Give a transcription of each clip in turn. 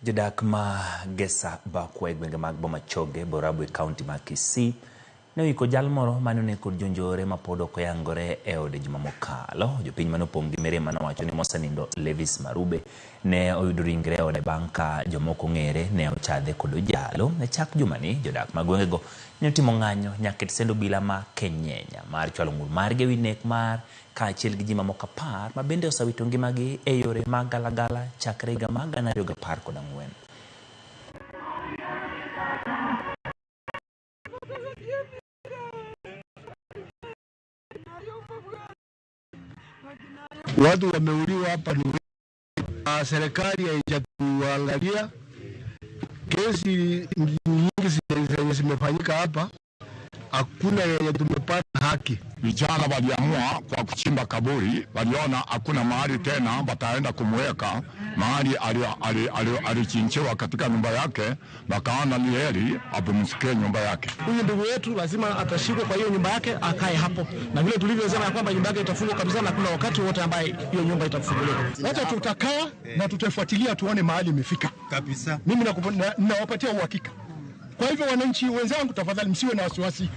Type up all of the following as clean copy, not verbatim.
Jodak ma Gesa Bakwa e gwenge mag Bomachoge, Borabu e kaunti ma Kisii ne oiko jal moro mane oneg kod jonjore ma pod ok oyangore e ode juma mokalo. Jopiny mane opong' gi mirima nowacho ni mosenindo Levis Marube ne oyudo ringre e ode bang' ka jomoko ong'ere ne ochadhe kod ojalo. E chak jumani, jodak ma gwengego ne otimo ng'anyo nyaka e tesend obila ma Kenyenya mar chwalo ng'ur margi ewi nek mar kaachiel gi ji mamoko 10 ma bende osewito ngimagi e yore mag galagala chakre higa mar 2014. Watu wameuliwa hapa ni wengi. Serikali haijatuangalia. Kesi nyingi zenye zimefanyika hapa, hakuna yenye tumepata haki. Vijana waliamua kwa kuchimba kaburi, waliona hakuna mahali tena wataenda kumweka mahali alichinjiwa katika nyumba yake, wakaona ni heri apumzikie nyumba yake. Huyu ndugu yetu lazima atashikwa kwa hiyo nyumba yake, akae hapo, na vile tulivyosema ya kwamba nyumba yake itafungwa kabisa na kuna wakati wote ambaye hiyo nyumba itafunguliwa. Wacha tutakaa na tutafuatilia tuone mahali imefika kabisa. Mimi nawapatia uhakika. Kwa hivyo wananchi wenzangu, tafadhali msiwe na wasiwasi.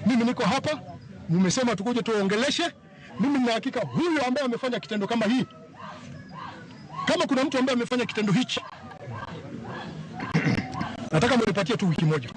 Mimi niko hapa, mmesema tukuje tuongeleshe. Mimi nina hakika huyu ambaye amefanya kitendo kama hii, kama kuna mtu ambaye amefanya kitendo hichi, nataka mnipatie tu wiki moja.